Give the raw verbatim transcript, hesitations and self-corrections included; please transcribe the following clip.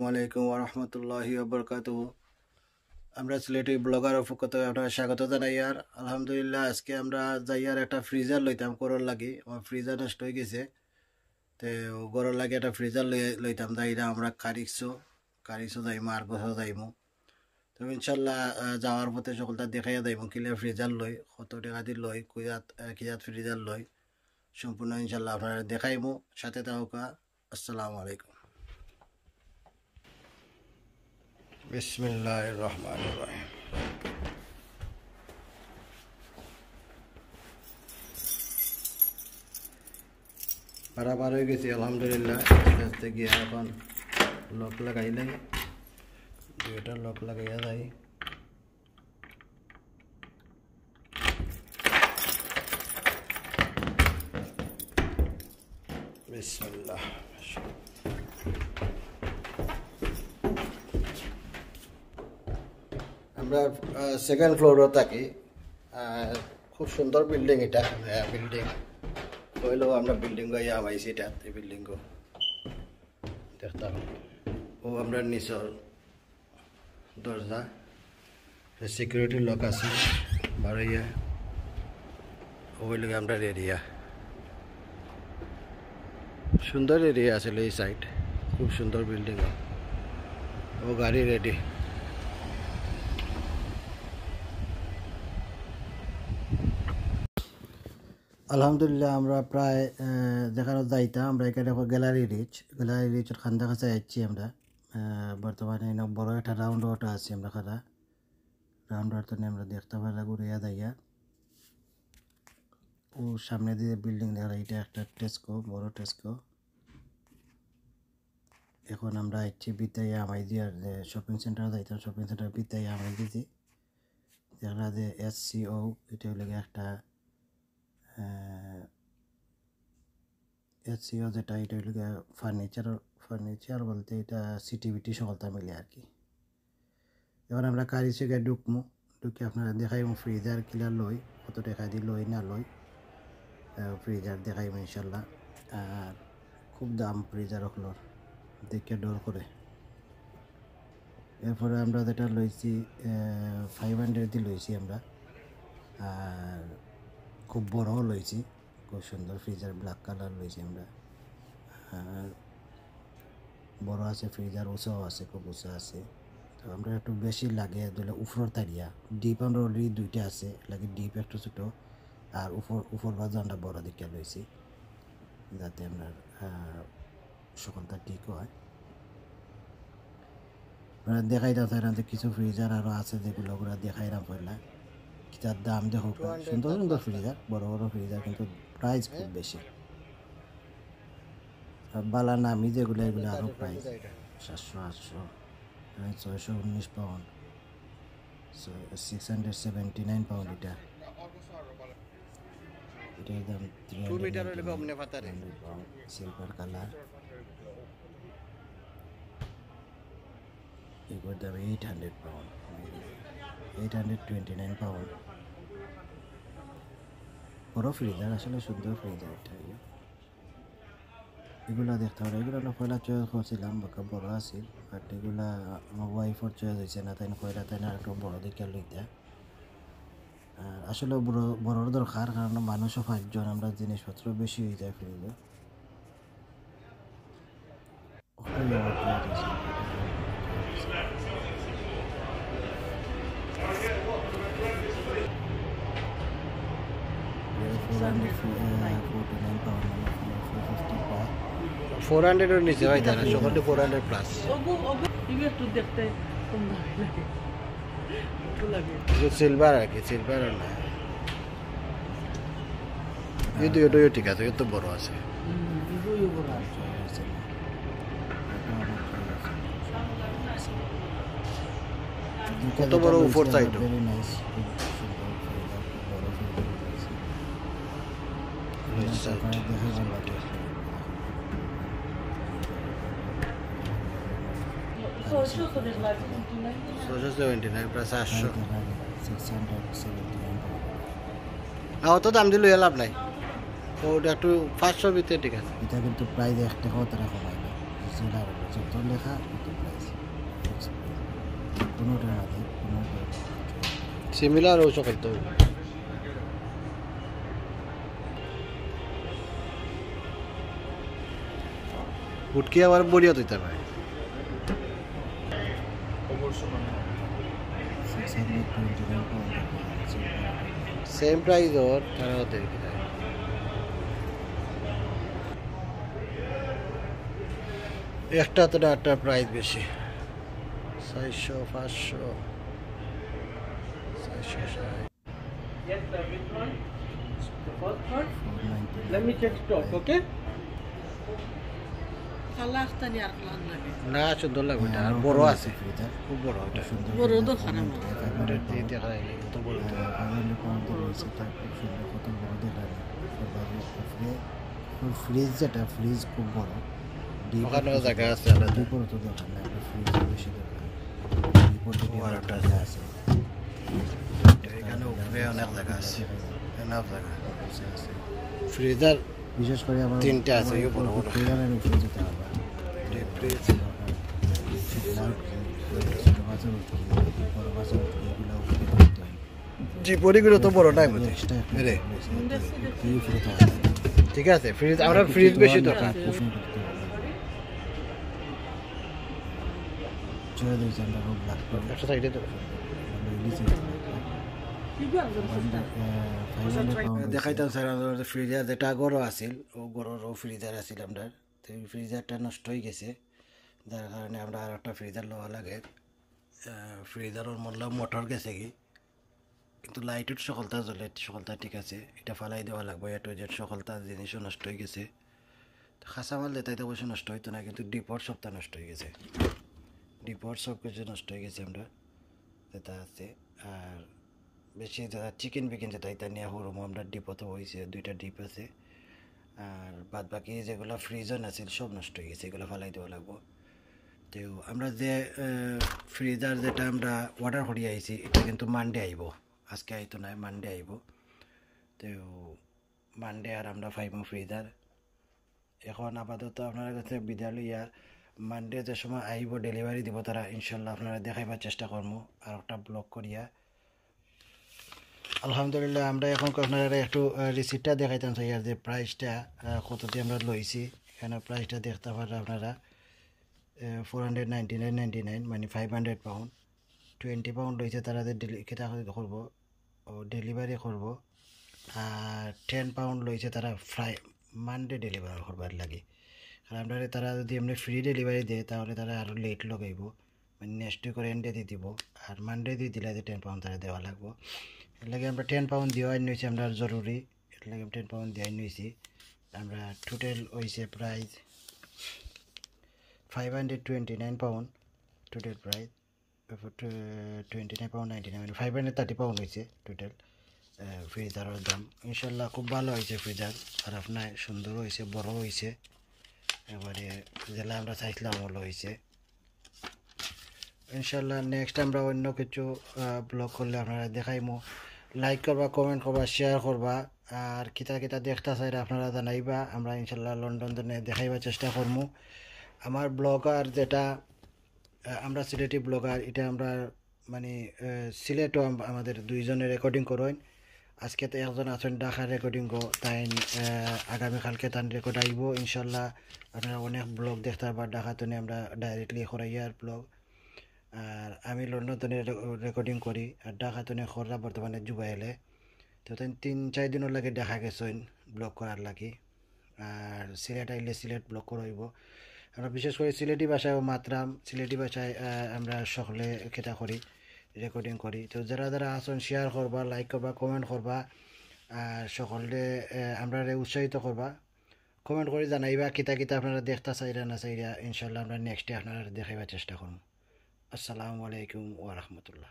আলাইকুম ওয়া রাহমাতুল্লাহি ওয়া বারাকাতুহু। আমরা সিলেটি ব্লগার পক্ষ থাকি আপনারারে স্বাগত জানাইয়ার। আলহামদুলিল্লাহ, আজকে আমরা যাইয়ার একটা ফ্রিজার লইতাম ঘরর লাগি। আমার ফ্রিজার নষ্ট অইগেছে, তে ঘরর লাগি একটা ফ্রিজার লই-, লইতাম। যাইরাম আমরা কারিকসো, কারিকসো যাইমু, আরগসো যাইমু। তো ইনশাল্লাহ, আহ, যাওয়ার পথে সকলতা দেখাইয়া যাইমু, কিলা ফ্রিজার লই, কত টেকা দি লই, কিজাত, আহ, কিজাত ফ্রিজার লই, সম্পূর্ণ ইনশাল্লাহ আপনারারে দেখাইমু। সাথে থাকুক্কা। আসসালামু আলাইকুম। বিসমিল্লাহির রহমানির রহিম। পারা পার অইগেছি আলহামদুলিল্লাহ। আস্তে আস্তে গিয়া এখন লক লাগাইলাই, দুইটা লক লাগাইয়া যাই। বিসমিল্লাহ। আমরা, আহ, সেকেন্ড ফ্লোরো থাকি। আহ, খুব সুন্দর বিল্ডিং ইটা, নয়া বিল্ডিং। অইলেও আমরা বিল্ডিং গাইয়া হামাইছি ইটা, এই বিল্ডিং দেখতাম। ও আমরা নিচর দরজা, সিকিউরিটি লক আছে, বারইয়া। ওই লগে আমরা এরিয়া, সুন্দর এরিয়া আসলে এই সাইড, খুব সুন্দর বিল্ডিং। ও গাড়ি রেডি। আলহামদুলিল্লাহ, আমরা প্রায়, আহ, যেখানো যাইতাম, আমরা এখানো গ্যালারি রিচ, গ্যালারি রিচর কান্দা কাছে আইছি আমরা। আহ, বর্তমানে এনে বড় একটা রাউন্ড ওটা আছে, আমরা খাড়া রাউন্ড ওটা নিয়ে আমরা দেখতে পারা ঘুরিয়া যাইয়া। ও সামনে দিয়ে বিল্ডিং দেখা যায়, এটা একটা টেস্কো, বড় টেস্কো। এখন আমরা আইছি বিতাইয়া হামাই দিয়ার, যে শপিং সেন্টার যাইতাম, শপিং সেন্টার বিতাইয়া হামাই দিছি। দেখা যায় এসসিও, এটা হইল গিয়ে একটা, আহ, এসসিও যেটা, এটা হইল গিয়ে ফার্নিচার, ফার্নিচার বলতে এটা সিটিভিটি সকলতা মিলে আর কি। এখন আমরা কারিসো গিয়া ঢুকমু, ঢুকি আপনারারে দেখাইমু ফ্রিজার কিলা লই, কত টেকা দি লই না লই, আহ, ফ্রিজার দেখাইমু ইনশাল্লাহ। আর খুব দাম ফ্রিজার অকলর, দেখে ডর করে। এরপরে আমরা যেটা লইছি, আহ, ফাইভ হান্ড্রেড দি লইছি আমরা, আর খুব বড়ও লইছি। খুব সুন্দর ফ্রিজার, ব্ল্যাক কালার লইছি আমরা। আর বড় আছে ফ্রিজার, উঁচাও আছে, খুব উঁচা আছে। তো আমরা একটু বেশি লাগে দিলে উপরর তারিয়া, ডিপ আমরা অলরেডি দুইটা আছে, লাগে ডিপ একটু ছোট, আর উপর, উপর বাজু আমরা বড় দিকে লইছি, যাতে আমরা, আহ, সকলটা ঠিক হয়। আপনারা দেখাইতাম চাইলাম যে কিছু ফ্রিজার আরো আছে, যেগুলো ওগুলো দেখাইলাম পয়লা। কিতার দাম দেখো, সুন্দর সুন্দর ফ্রিজার, বড় বড় ফ্রিজার, কিন্তু প্রাইস খুব বেশি। আর বালা নামি যেগুলো, এগুলো আরো প্রাইস সাতশো, আটশো, ছয়শো উনিশ pound, six hundred seventy nine pound এটা। এটার দাম three hundred ninety nine pound, silver colour. এগুলোর দাম eight hundred pound, eight hundred twenty nine pound. বড় ফ্রিজার, আসলে সুন্দর ফ্রিজার এটা। এগুলা দেখতে পারো, এগুলা আমরা পয়লা চয়েস করছিলাম, বাক্কা বড় আছিল, বাট এগুলা আমার ওয়াইফর চয়েস হয়েছে না, তাই না, পয়লা তাই না একটু বড় দেখে লইতা। আর আসলে বড়, বড়র দরকার, কারণ মানুষও পাঁচজন, আমরা জিনিসপত্র বেশি হয়ে যায় ফ্রিজে। ফোর হান্ড্রেডের নিচে হয় তারা, সকলটি ফোর হান্ড্রেড প্লাস। ওগু, ওগু, ইগু একটু দেখতে কম দামি লাগে। একটু লাগে। সিলভার আর কি, সিলভার আর না। এই দুইটাই ঠিক আছে, এত বড় আছে। হুম, এগুলো বড় আছে। কত বড় উপর চাইতো। Very nice, খুব সুন্দর, বড় সুন্দর হয়েছে। আচ্ছা। ছয়শো সেভেন্টি নাইন, প্রায় চারশো। না, অত দাম দিলে লাভ নাই। তো ওটা একটু পাঁচশোর ভিতরে ঠিক আছে। এটা কিন্তু প্রাইস এক টাকাও তারা কমায় না। যেটা আর হলো যত লেখা তত প্রাইস। কোনোটা না দেখ, কোনোটা। সিমিলার অউ সকল তো। হুটকি আবার বড়িয়া দিতে পারে। সেম প্রাইস ওর, তারা ওদের কিনা। একটা তো না, একটা প্রাইস বেশি। চারশো, পাঁচশো, চারশো ষাট। Yes, sir. Which one? The first one? Let me check stock, okay? কালা আখতানি আর কালার লাগে। না, সুন্দর লাগবে এটা। আর বড় আছে। খুব বড় এটা। বড় তো খারাপ না। এটা দিয়ে দেখা যায়, কত বড় এটা। খুব সুন্দর, কত বড় দেখা যায়। ফ্রিজ যেটা, ফ্রিজ খুব বড়। ডিপ ওখানেও জায়গা আছে আলাদা। ডিপর তো দেখা যায়, ফ্রিজ বেশি দেখা যায়। ডিপর তো আর একটা আছে। আছে। এখানে উপরে অনেক জায়গা আছে। Enough জায়গা। ফ্রিজার বিশেষ করে আমার তিনটা আছে, এই বড় বড়। ফ্রিজারের উপরে যেতে হবে। Deep fridge. ছোট মাছের উপরে, বড় মাছের উপরে, এগুলো উপরে করতে হয়। জি, বড়িগুলো তো বড় টাইম হচ্ছে। এক্সট্রা একটা রে। এই উপরে তো আছে। ঠিক আছে, ফ্রিজ, আমরা ফ্রিজ বেশি দরকার। ছেড়ে দিয়েছি আমরা, রোড ব্লক করে। একটা সাইডে তো। আমরা ইলিশ মাছ। আহ, ফাইভ হান্ড্রেড পাউন্ড হয়েছে। দেখাইতাম স্যার, আমাদের ফ্রিজার যেটা ঘরো আছিল, ও ঘরর ও ফ্রিজার আছিল আমরার। তো এই ফ্রিজারটা নষ্ট হয়ে গেছে, যার কারণে আমরা আর একটা ফ্রিজার লওয়া লাগে। আহ, ফ্রিজারর মতলব মোটর গেছে কি, কিন্তু লাইট উট সকলতা জ্বলে, সকলতা ঠিক আছে। এটা ফালাই দেওয়া লাগবো, A to Z সকলতা জিনিসও নষ্ট হয়ে গেছে। তো কাঁচামাল যেটা, এটা অবশ্য নষ্ট হইতো না, কিন্তু ডিপর সবটা নষ্ট হয়ে গেছে। ডিপর সব কিছু নষ্ট হয়ে গেছে আমরা যেটা আছে। আর বেশি যেটা চিকেন বিকেন যেটা, এটা নিয়ে হরুম আমরা, ডিপো তো হয়েছে, দুইটা ডিপ আছে। আর বাদ বাকি যেগুলো ফ্রিজন আছে, সব নষ্ট হয়ে গেছে, এগুলো ফালাই দেওয়া লাগবো। তো আমরা যে, আহ, ফ্রিজার যেটা আমরা অর্ডার করিয়া আইছি, এটা কিন্তু মানডে আইবো, আজকে আইতো না, মানডে আইবো। তো মানডে আর আমরা পাইমু ফ্রিজার। এখন আপাতত আপনার কাছে বিদায় লইয়া, মানডে যে সময় আইবো, ডেলিভারি দিব তারা, ইনশাল্লাহ আপনারা দেখাইবার চেষ্টা করমু আর একটা ব্লগ করিয়া। আলহামদুলিল্লাহ, আমরা এখন আপনারা একটু, আহ, রিসিপ্টটা দেখাইতাম চাই আর যে প্রাইসটা, আহ, কত দিয়ে আমরা লইছি। এখানে প্রাইসটা দেখতে পারেন আপনারা, আহ, four hundred ninety nine ninety nine, মানে five hundred pound. Twenty pound লইছে তারা যে ডেলি-, কিতা করবো, ও ডেলিভারি করবো। আর টেন পাউন্ড লইছে তারা ফ্রাই, মানডে ডেলিভারি করবার লাগি। আর আমরা তারা যদি এমনি ফ্রি ডেলিভারি দেয়, তাহলে তারা আরও লেট লগাইবো, মানে নেক্সট উইকর এন্ডে দি দিব। আর মানডে দি দিলে যে টেন পাউন্ড তারা দেওয়া লাগবো। এর লাগি আমরা টেন পাউন্ড দেওয়া আইন হয়েছে আমরা জরুরি, এর লাগি টেন পাউন্ড দেওয়া আইন হয়েছি। আমরা টোটাল হয়েছে price five hundred twenty nine pound, total price twenty nine pound ninety nine, মানে ফাইভ হান্ড্রেড থার্টি পাউন্ড হয়েছে টোটাল ফ্রিজারের দাম। ইনশাল্লাহ খুব ভালো হয়েছে ফ্রিজার, খারাপ নাই, সুন্দর হয়েছে, বড় হয়েছে, এবারে যেটা আমরা চাইছিলাম ভালো হয়েছে। ইনশাল্লাহ নেক্সট আমরা অন্য কিছু ব্লগ করলে আপনারা দেখাইমু। লাইক করবা, কমেন্ট করবা, শেয়ার করবা, আর কিতা কিতা দেখতা চাইরা আপনারা জানাইবা। আমরা ইনশাল্লাহ লন্ডন দেখাইবার চেষ্টা করমু। আমার ব্লগার যেটা, আহ, আমরা সিলেটি ব্লগার, এটা আমরা মানে, আহ, সিলেটও আম-, আমাদের দুইজনে রেকর্ডিং করইন। আজকে তো একজন আছেন ঢাকার রেকর্ডিং গো, তাই, আহ, আগামীকালকে তান রেকর্ড আইবো ইনশাল্লাহ। আপনারা অনেক ব্লগ দেখতে পারবা, ঢাকা তনে আমরা ডাইরেক্টলি করাইয়ার ব্লগ। আর আমি লন্ডন তনে রে-, রেকর্ডিং করি, আর ঢাকা তনে খররা বর্তমানে জুবাইলে। তো তাই তিন চার দিনর লাগে দেখা গেছইন ব্লগ করার লাগি। আর সিলেট আইলে সিলেট ব্লগ করা হইব। আমরা বিশেষ করে সিলেটি ভাষায়ও মাতরাম, সিলেটি ভাষায়, আহ, আমরা সকলে কিতা করি, রেকর্ডিং করি। তো যারা যারা আছেন শেয়ার করবা, লাইক করবা, কমেন্ট করবা, আর সকলে, আহ, আমরারে উৎসাহিত করবা। কমেন্ট করে জানাইবা কিতা কিতা আপনারা দেখতা চাইরা না চাইরা, ইনশাল্লাহ আমরা নেক্সটে আপনারা দেখাইবার চেষ্টা করমু। আসসালামু আলাইকুম ওয়া রাহমাতুল্লাহ।